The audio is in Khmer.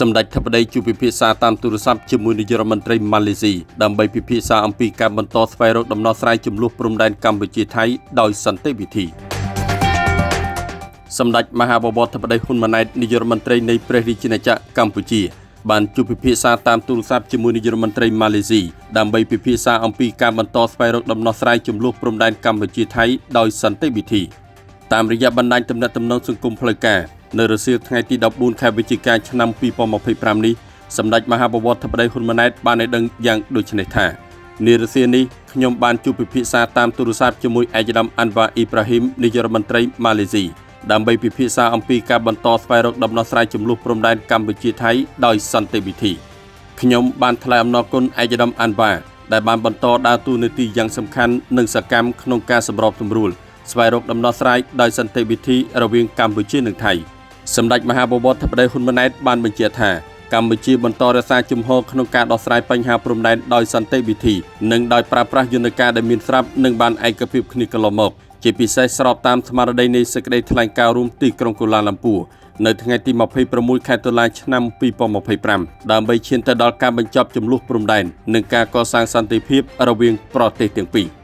សម្ដេចធិបតីជួបពិភាក្សាតាមទូរស័ព្ទជាមួយនាយករដ្ឋមន្ត្រីម៉ាឡេស៊ីដើម្បីពិភាក្សាអំពីការបន្តស្វែងរកដំណោះស្រាយជម្លោះព្រំដែនកម្ពុជាថៃដោយសន្តិវិធី។ សម្ដេចមហាបវរធិបតីហ៊ុនម៉ាណែតនាយករដ្ឋមន្ត្រីនៃព្រះរាជាណាចក្រកម្ពុជាបានជួបពិភាក្សាតាមទូរស័ព្ទជាមួយនាយករដ្ឋមន្ត្រីម៉ាឡេស៊ីដើម្បីពិភាក្សាអំពីការបន្តស្វែងរកដំណោះស្រាយជម្លោះព្រំដែនកម្ពុជាថៃដោយសន្តិវិធី។ តាមរយៈបណ្ដាញទំនាក់ទំនងសង្គមផ្លូវការនៅរសៀលថ្ងៃទី14ខែវិច្ឆិកាឆ្នាំ2025នេះសម្ដេចមហាបវរធិបតីហ៊ុនម៉ាណែតបានឲ្យដឹងយ៉ាងដូចនេះថានារសៀលនេះខ្ញុំបានជួបពិភាក្សាតាមទូរស័ព្ទជាមួយឯកឧត្តមអាន់វ៉ាអ៊ីប្រាហ៊ីមនាយករដ្ឋមន្ត្រីម៉ាឡេស៊ីដើម្បីពិភាក្សាអំពីការបន្តស្វែងរកដំណោះស្រាយជម្លោះព្រំដែនកម្ពុជាថៃដោយសន្តិវិធី។ ខ្ញុំបានថ្លែងអំណរគុណឯកឧត្តមអាន់វ៉ាដែលបានបន្តដើរតួនាទីយ៉ាងសំខាន់និងសកម្មក្នុងការសម្របសម្រួលស្វែងរកដំណោះស្រាយដោយសន្តិវិធីរវាងកម្ពុជានិងថៃ។ សម្ដេចមហាបវរធិបតីហ៊ុនម៉ាណែតបានបញ្ជាក់ថាកម្ពុជាបន្តរក្សាជំហរក្នុងការដោះស្រាយបញ្ហាព្រំដែនដោយសន្តិវិធីនិងដោយប្រើប្រាស់យន្តការដែលមានស្រាប់និងបានឯកភាពគ្នាកន្លងមកជាពិសេសស្របតាមស្មារតីនៃសេចក្តីថ្លែងការណ៍រួមទីក្រុងកូឡាឡាំពួរនៅថ្ងៃទី26ខែតុលាឆ្នាំ2025ដើម្បីឈានទៅដល់ការបញ្ចប់ជម្លោះព្រំដែននិងការកសាងសន្តិភាពរវាងប្រទេសទាំងពីរ។